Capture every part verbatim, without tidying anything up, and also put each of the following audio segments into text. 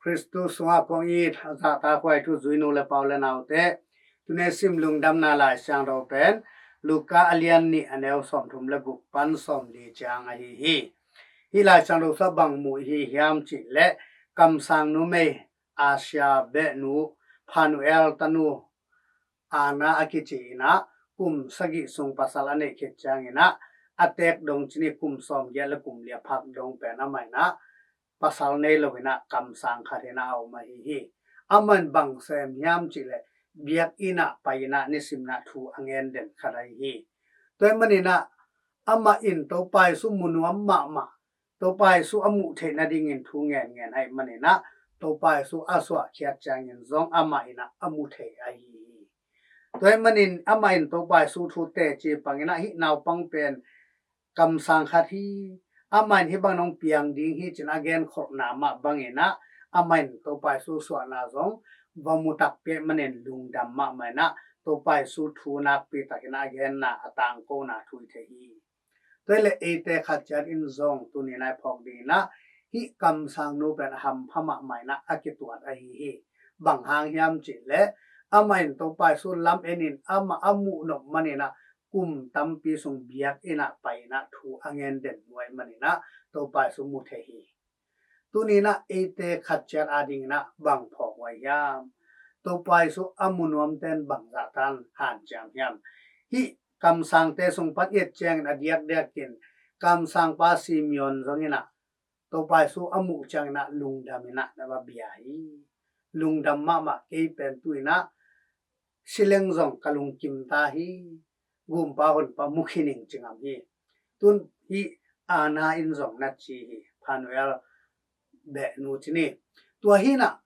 Khristu sungah kong it a zahtakhuai thu zui nu le pa u le naute, tuni sim lungdamna Lai Siangtho pen Luka a lian nih a neu sawmthum le guk pan sawmli ciang ahi hi. Hih Lai Siangtho sungah bang mu i hi hiam cih leh, kamsang numei Asia behnu Phanuel tanu Anna a kici in ah, kum sagih sung pasal a neih khit ciangin ah, a teek dong ci ni, kum sawmgiat le kum li a phak dong pen amah in ah pasal nei lo in ah kamsang khat in ah a om ahi hi. Amah in bang sem hiam cih leh, biakinn ah pai in ah nisim in ah thu a ngen den khat ahi hi. Tua ahih manin ah amah in Topa Jesu mu nuam mahmah, Topa Jesu a muh theih nadingin thu ngenngen ahih manin ah, Topa Jesu a suahkhiat ciangin zong amah in ah a mu thei ahi hi. Tua ahih manin amah in Topa Jesu thu teci pang in ah, hih naupang pen kamsang khat hi, amah in hih bang nong piang ding hi ci-in a genkholhna mah bangin ah, amah in Topa Jesu suahna zong va mu takpi ahih manin lungdam mahmah in ah, Topa Jesu thu nakpi takin a genna, a tangkona thu i thei hi. Tua hi leh eite khat ciat in zong tuni in ah i phawk ding in ah, hih kamsang nu pen a hampha mahmah in ah a kituat ahi hi. Bang hang hiam cih leh, amah in Topa Jesu lam en in amah a muh nop manin ah, kum tampi sung biakinn ah pai in ah thu a ngen den nuai manin ah Topa Jesu mu thei hi. Tuni in ah eite khat ciat ading in ah bang phawk huai hiam? Topa Jesu a mu nuamte in bang zahtan hanciam hiam? Hih kamsangte sung pan i et ciangin a diakdiakin, kamsangpa Simeon zong in ah Topa Jesu a muh ciangin ah lungdam in ah na va bia hi. Lungdam mahmah, kei pen tu in ah si leng zong ka lungkim ta hi, Gumpa Honpa mu khin ing ci ngam hi. Tun hih Anna in zong na ci hi, Phanuel behnu ci ni. Tua hi in ah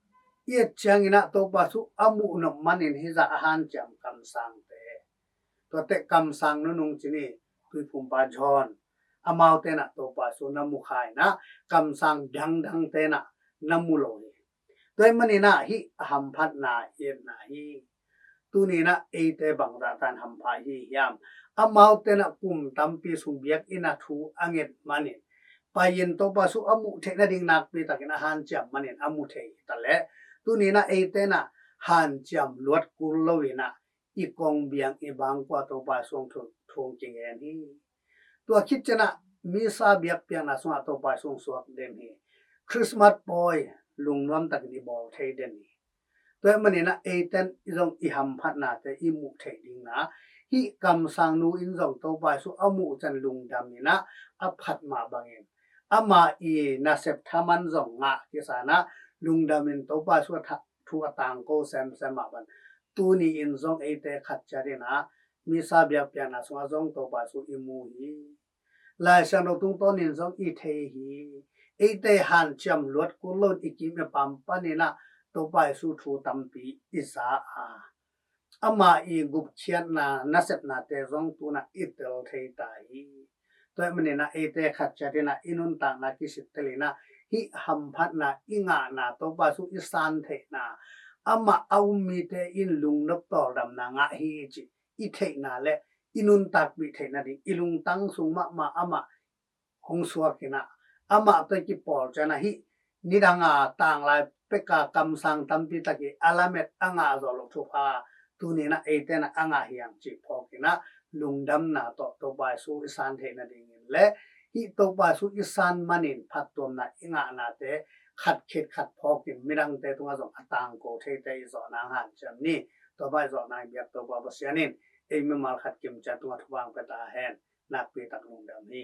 i et ciangin ah Topa Jesu a muh nop manin hih zah a hanciam kamsangte, tuate kamsang nunung ci ni, Tuiphumpa John, amaute in ah Topa Jesu na mu kha in ah, kamsang dangdangte in ah na mu lo hi. Tua ahih manin ah hih a hamphatna i etna hi. Tuni in ah eite bang zahtan hampha i hi hiam? Amaute in ah kum tampi sung biakinn ah thu a nget manin, pai-in Topa Jesu a muh theih nading nakpi takin a hanciam manin a mu thei hi ta leh, tuni in ah eite in ah hanciam luat kul lo in ah i kong biang, i bangkua Topa Jesu thu, thu kingen hi. Tua khit ciang ah Missa biakpiakna sungah Topa Jesu suak den hi. Christmas pawi lungnuam takin i bawl thei den hi. Tua ahih manin ah eite in zong i hamphatnate i muh theih ding in ah, hih kamsang nu in zong Topa Jesu a muh ciang lungdam in ah a phat mah bangin, amah i nasep thaman zong ngah kisa in ah lungdam in Topa Jesu a tha-, thu a tangko semsem mah bang, tuni in zong eite khat ciat in ah Missa biakpiakna sungah zong Topa Jesu i mu hi. Lai Siangtho tungtawnin zong i thei hi. Eite hanciam luat kul lo in i kim i pam panin ah Topa Jesu thu tampi i za a, amah i gupkhiatna nasepnate zong tu in ah i tel thei ta hi. Tua ahih manin ah eite khat ciat in ah i nuntakna kisittel in ah, hih hamphatna i ngahna, Topa Jesu i san theihna, amah a um mite in lungnop tawldamna ngah hi cih i theihna le i nuntakpih theih nading, i lungtang sung mahmah amah hong suak in ah, amah tawh i kipawl ciang ah hih nidang a tanglai pek a kamsang tampi tak i a lamet a ngah zawh loh thupha, tuni in ah eite in ah a ngah hi hang cih phawk in ah, lungdamna tawh Topa Jesu i san theih nadingin le hih Topa Jesu i san manin phattuamna i ngahnate khat khit khat phawk in midangte tungah zong a tangko theite i zawh nang hanciam ni. Tua bang i zawh nang i biak Topa Pasian in ei mimal khat kim ciat tungah thupha hong pia ta hen. Nakpi tak lungdam hi.